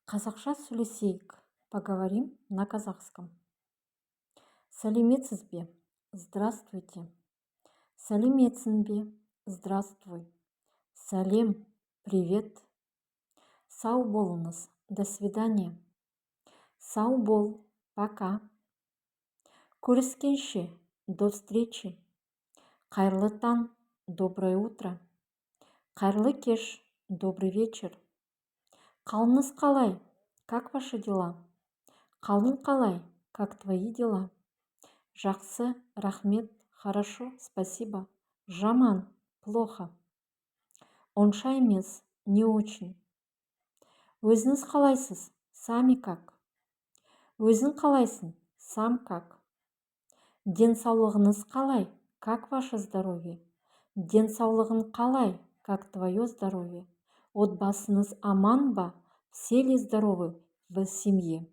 Қазақша сөйлесейік. Поговорим на казахском. Сәлеметсіз бе? Здравствуйте. Сәлеметсің бе? Здравствуй. Сәлем, привет. Сау болыңыз, до свидания. Сау бол, пока. Көріскенше, до встречи. Қайырлы таң, доброе утро. Қайырлы кеш, добрый вечер. Қалыңыз қалай? Как ваши дела? Қалың қалай? Как твои дела? Жақсы, рахмет, хорошо, спасибо. Жаман, плохо. Онша емес, не очень. Өзіңіз қалайсыз? Сами как? Өзің қалайсың? Сам как? Денсаулығыңыз қалай? Как ваше здоровье? Денсаулығың қалай? Как твое здоровье? Отбасыңыз аман ба? Все ли здоровы в семье?